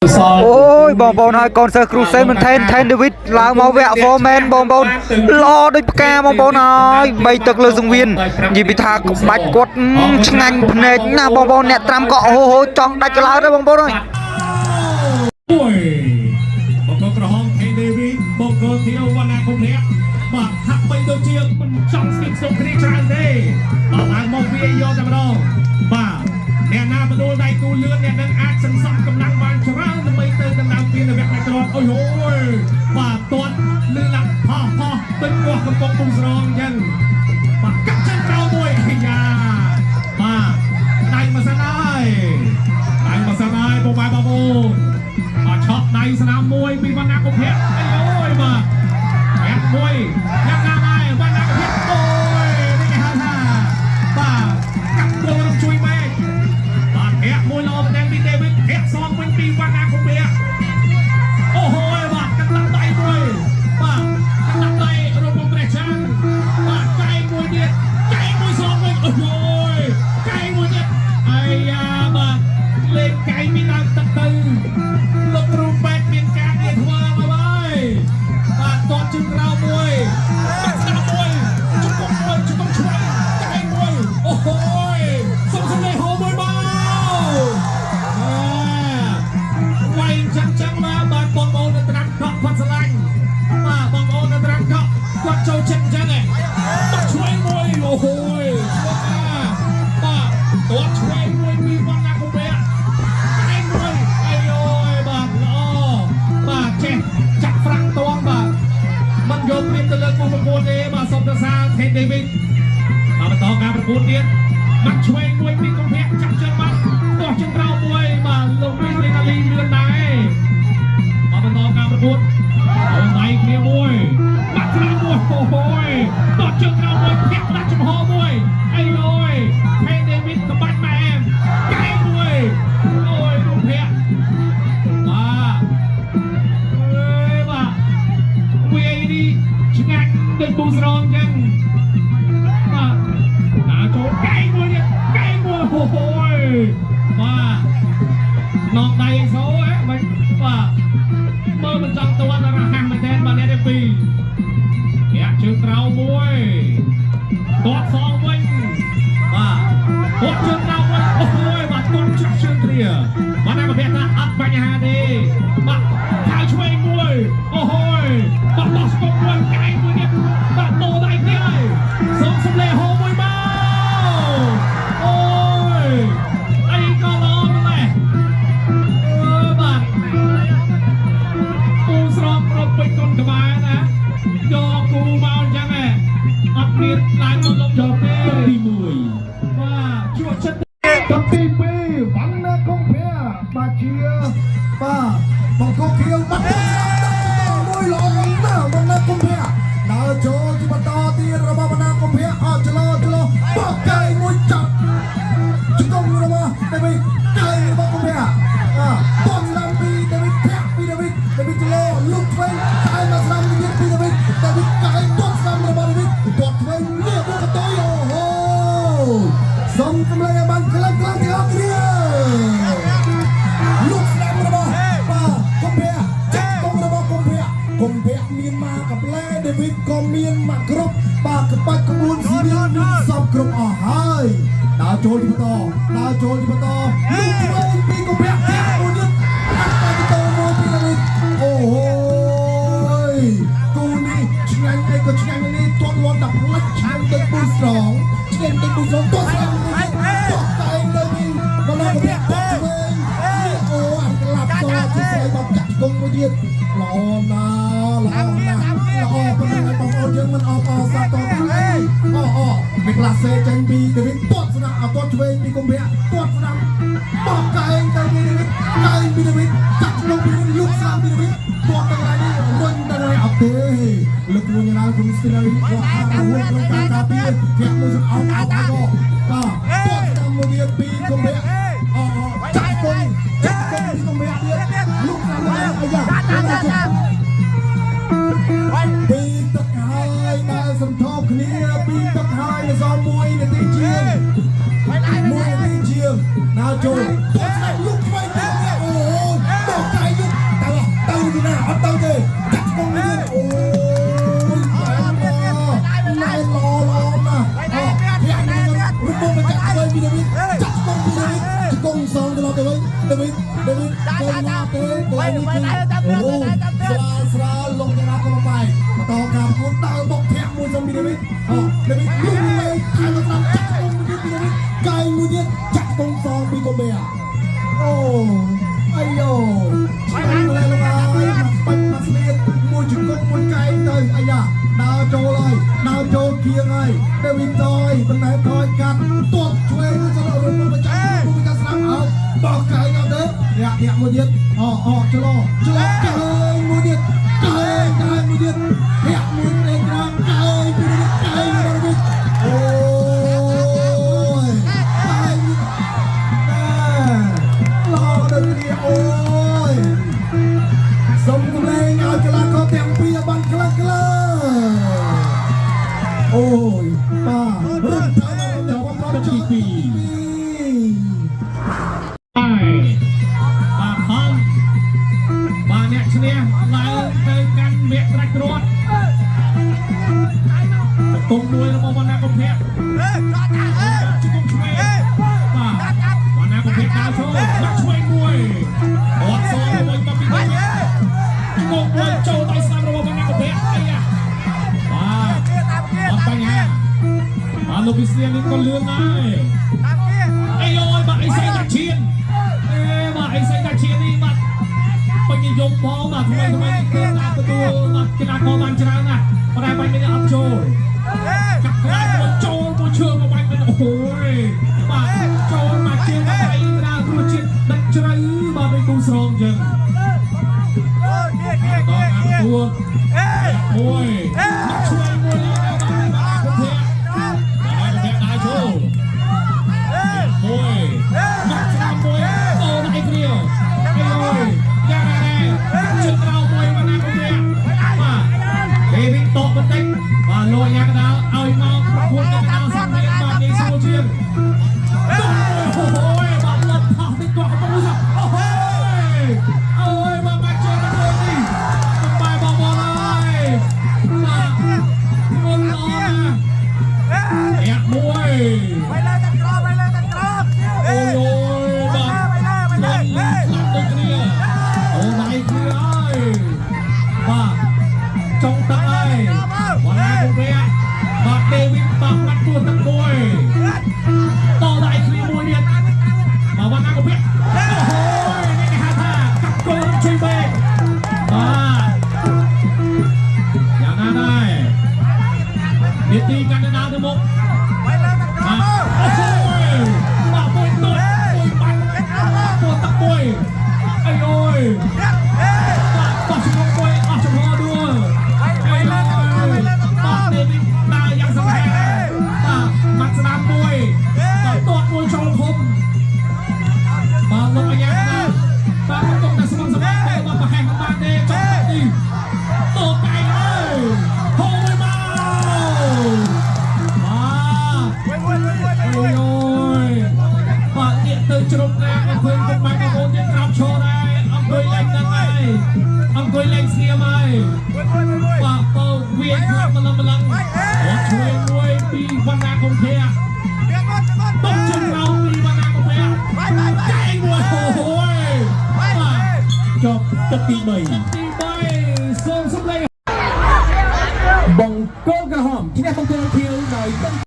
អូយបងប្អូនហើយកូនសិស្សគ្រូសេនមិនថែនថែនដេវីតឡើងមកវគ្គ Foreman បងប្អូនល្អដូចផ្កាបងប្អូនហើយបីទឹកលើសង្វៀននិយាយពីថាក្បាច់គាត់ឆ្ងាញ់ភ្នែកណាស់បងប្អូនអ្នកត្រាំក៏អូហូចង់ដាច់កន្លើដែរបងប្អូនអើយ មួយបង្គោលក្រហមថេដេវីបង្គោលខៀវវណ្ណាកុម្ភៈបាទហាក់បីដូចជាមិនចង់ស្គីបសុំគ្នាច្រើនទេបាទឡើងមកវាយកតែម្ដងបាទអ្នកណាបដួលដៃគូលឿនអ្នកនឹងអាចសន្សំកម្លាំងបានច្រើនដើម្បីទៅដណ្ដើមពាននៅវគ្គផ្ដាច់គ្រាប់អូយអូយបាទទាត់លឺឡាក់ផោះផោះដូចពោះកំពុងពុំស្រងអញ្ចឹងបាទកាត់ជើងក្រោមមួយអាយ៉ាបាទដៃមកសិនហើយដៃមកសិនហើយពុកម៉ែបងប្អូន បាទឆក់ដៃស្នាមមួយពីវណ្ណាកុម្ភៈអីអូយបាទប្រាក់មួយយ៉ាងណាដែរវណ្ណាកុម្ភៈអូយនេះគេហៅថាបាទកាប់គល់រំជួយមេឃបាទប្រាក់មួយល្អមែនទែនពីដេវីតប្រាក់សងវិញពីវណ្ណាកុម្ភៈអូហូយបាទកន្លះដៃមួយបាទកន្លះដៃរបស់ព្រះច័ន្ទបាទកែងមួយទៀតកែងមួយសងវិញអូហូយកែងមួយទៀតអាយ៉ាបាទលេងកែងពីដើមទឹកទៅ លោកគ្រូពេទ្យមានការងារធ្វើមកហើយបាទតតជើងក្រោមមួយបាត់ស្ដាំមួយជង្គង់មួយជង្គង់ឆ្វេងកែងមួយអូហូយសុំសំលេងហូមួយមកអើវាយចឹងចឹងមកបាទបងប្អូននៅត្រាំកក់គាត់ស្រឡាញ់បាទបងប្អូននៅត្រាំកក់គាត់ចូលចិត្តចឹងហ៎បាត់ឆ្វេងមួយអូហូយឆ្វេងបាទតតឆ្វេងមួយពីវណ្ណាកុម្ភៈ ឯងមួយអាយអូយបាទល្អបាទចេះចាក់ហ្វ្រាំងតងបាទមិនយកព្រៀបទៅលើគូប្រកួតទេបាទសូមសរសើរថេនដេវីតបាទបន្តការប្រកួតទៀតបាត់ឆ្វេងមួយពីកុម្ភៈចាប់ជើងបាត់ទាស់ជើងក្រោមមួយបាទលោកមីលីណាលីលឿនដែរបាទបន្តការប្រកួតអូដៃគ្នាមួយបាត់ស្នាមមួយអូហូយទាស់ជើងក្រោមមួយធាក់ដាក់ចំហមួយអាយអូយថេនដេវីតក្បាច់ម៉ែអែមកែងមួយអូយកុម្ភៈ បាទអេបាទវាយនេះឆ្ងាញ់ដូចពូស្រងអញ្ចឹងបាទណាចូលកែងមួយទៀតកែងមួយអូហូយបាទណងដៃអីសូហ៎មិនបាទមើលមិនចង់តន់រហ័សមែនទែនបាទអ្នកទីពីរអ្នកជើងក្រោមមួយទាត់សងវិញបាទទាត់ជើងក្រោមវិញអូហូយបាទទាត់ច្រោះជើងគ្រាបាទអ្នកប្រភេទថាអត់បញ្ហាទេបាទថៅឆ្វេងមួយអូហូយបាទដោះស្គប់មួយកែងមួយទៀតបាទដោដៃគ្នាហើយសូមសំលេហូមួយមកអូយអីក៏ល្អម្ល៉េះអឺបាទពូស្រករពេញកូនក្បែរណាយកគូមកអញ្ចឹងឯងអត់មានឡើងមកលុបយកទេ ទី1 បាទជួចិត្ត ទឹកទី2វណ្ណកុម្ភៈបាទជាបាទបង្គោលខៀវបាត់មួយល្អណាស់វណ្ណកុម្ភៈដើរចូលជាបន្តទៀតរបស់វណ្ណកុម្ភៈអត់ចលោចលោបោកកែងមួយចាប់ជង្គង់របស់ដេវីតកែងរបស់កុម្ភៈអតនស្ដាំពីដេវីតធាក់ពីដេវីតដេវីតចលោលុកឆ្វេងកែងមកស្ដាំទៀតពីដេវីតដេវីតកែងតនស្ដាំរបស់ដេវីតទាត់ឆ្វេងលៀបកតុយអូហូ សូមសម្លេងឲ្យបានខ្លាំងខ្លាំងទាំងអស់គ្នាលោកស្ដាំរបស់បាទកុម្ភៈចាក់កុំរបស់កុម្ភៈកុម្ភៈមានមកកាប្លែដេវីតក៏មានមកគ្រប់បាទក្បាច់ក្បួនស្រៀងមានសពគ្រប់អស់ហើយដើរចូលទីបន្តដើរចូលទីបន្តលោកឆ្វេងពីកុម្ភៈធាក់មួយទៀតអត់ទៅតមួយពីដេវីតអូហូយគូនេះឆ្ងាញ់អីក៏ឆ្ងាញ់នេះទាត់លាន់ដល់ផ្លាច់ឆ្ងាញ់ដូចពូស្រងឆ្ងាញ់ដូចពូស្រងទាត់ស្ដាំមួយទៀតទាត់តែងទៅវិញមកដល់កុម្ភៈទាត់ឆ្វេងនេះអូអាក្លាប់តជាស្រីបចាក់ជង្គង់មួយទៀតល្អណាស់ល្អណាស់ល្អប៉ុណ្ណឹងឲ្យបងប្អូនយើងមិនអបអរសាទរទេអូអូនេះក្លាសេចេញពីដេវីតទាត់ស្ដាំអត់ទាត់ឆ្វេងពីកុម្ភៈទាត់ស្ដាំបោកកែងទៅពីដេវីតកែងពីដេវីតចាក់ជង្គង់ពីលុកស្ដាំពីដេវីតទាត់ទៅកន្លែងនេះរុញទៅកន្លែងអត់ទេលើកខ្លួនយ៉ាងណាគុំស្ទីណារីរហ័សរហួនក្នុងការការពារធាក់មួយសអោបអោបអោបបាទទាត់ស្ដាំមួយទៀតពីកុម្ភៈអូអូចាក់គុំចាក់គុំពីកុម្ភៈទៀតលុកស្ដាំទៅអាយ៉ាពីទឹកហើយដែលសន្ធប់គ្នាពីទឹកហើយនៅសល់1នាទីជាង1នាទីជាងដើរចូលទាត់ស្ដាំលុកឆ្វេងទៀតអូអូបោក ទៅណាទេកន្លែងនេះគឺរូបស្រាលស្រាលលោកយ៉ាងណាក៏មិនបាយបន្តការប្រកួតដើរបុកធាក់មួយសំពីដេវីតអូដេវីតលុំលេខែមកតាមចាក់ទុំមួយទៀតពីដេវីតកែងមួយទៀតចាក់ទុំសងពីកូបេអូអាយ៉ូឆ្ងាញ់เลยលោកអើយបាច់មកស្លៀកមួយជង្គង់មួយកែងទៅអាយ៉ាដើរចូលហើយដើរចូលគៀងហើយដេវីតថយបណ្ដែតថយកាត់ទាត់ឆ្វេងទៅរត់មកចាំមកចាំស្នាមអោបោះកែងអត់ទេរាក់រាក់មួយទៀតអូអូចលោចលោកែងមួយទៀតកែងកែងមួយទៀតរាក់មួយទេក្រងកែងពីនេះកែងមកវិញអូយកែងណែល្អដល់គ្នាអូយសូមកម្លែងឲ្យកីឡាករទាំងពីរឲ្យបានខ្លាំងខ្លាំងអូយបាទរត់ទៅដល់ ទឹកទី2ហើយបាទហំបាទអ្នកឈ្នះឡើងទៅកាន់វគ្គផ្ដាច់គ្រាប់តគុំមួយរបស់វណ្ណាកុម្ភៈជង្គង់ឆ្វេងបាទវណ្ណាកុម្ភៈដើរចូលដាក់ឆ្វេងមួយអត់សងមួយមកពីវិញជង្គង់មួយចូលដៃស្ដាំរបស់វណ្ណាកុម្ភៈអាយ៉ាបាទអត់បញ្ហាបាទលោកវិស្លៀនេះក៏លឿនដែរ អីយបាទអីសៃតាឈៀនអេបាទអីសៃតាឈៀននេះបាទពេញនិយមផងបាទថ្មីថ្មីនេះគឺតាមទទួលបាទកីឡាករបានច្រើនណាស់ប៉ុន្តែបាញ់នេះអត់ចូលកាប់ក្លាយមកចូលមួយជើងមកបាញ់មិនអូយបាទចូលមកជើងមកដៃដើរព្រោះជាតិដឹកជ្រៅបាទដូចគូស្រងអញ្ចឹងតតាមទទួលមួយមកជួយមួយលីដល់បាទបាទគុំភៈបាទគុំភៈដើរចូល មួយមកស្ដាំមួយអូដៃគ្នាអីអើយយ៉ាងណាដែរជិតក្រោមមួយមកណាគុំភៈបាទដេវីតតបន្តិចបាទលោកយ៉ាងកណ្ដាលឲ្យមកប្រគួតនៅកណ្ដាលសង្វៀនបាទនេះស្រួលជាងអូយបាទលត់ថោះតិចគាត់កំពុងសោះអូយអើយបាទមកជើងមកនេះបាយបងបងហើយបាទងល់ល្អណាស់អ្នកមួយ អូយអូយបាទលន់លន់ខ្លាំងដូចគ្នាអូដៃគ្នាហើយបាទចុងទឹកហើយវណ្ណាគុំភៈបាទដេវីតបាទបាត់ទួទឹកមួយតដៃគ្នាមួយទៀតបាទវណ្ណាគុំភៈអូហូយនេះគេហៅថាកាប់គោជួយបេកបាទយ៉ាងណាដែរនីតិកាន់តែដើរទៅមុខ បាទអូហូយបាទមួយទួតមួយបាត់ទួតទឹកមួយអីអើយបាទបោះចំមួយអស់ចំហដួលអីអើយបាទនេះដើរយ៉ាងសង្ហាបាទមាត់ស្ដាំមួយបាទទាត់មួយចូលឃុំបាទលោកអាយ៉ាណាបាទកំពុងតែស្មងស្មារតីបាទប្រហែលមិនបានទេចុងទឹកនេះតកែងអើយហូមួយមកបាទ អូយអូយបាទងាកទៅជ្រុំណាក៏ឃើញពុកម៉ែបងប្អូនយើងក្រោកឈរដែរអង្គុយលេងហ្នឹងហើយអង្គុយលេងស្ងៀមហើយបាទបើវាយខ្លាំងម្លឹងម្លឹងអត់ជួយមួយពីវណ្ណាកុម្ភៈតបជើងក្រោមពីវណ្ណាកុម្ភៈកែងមួយអូយបាទ ចប់ទឹកទី3 ទី3សូមសម្លេង បង្គោលក្រហមឈ្នះបង្គោលខៀវដោយ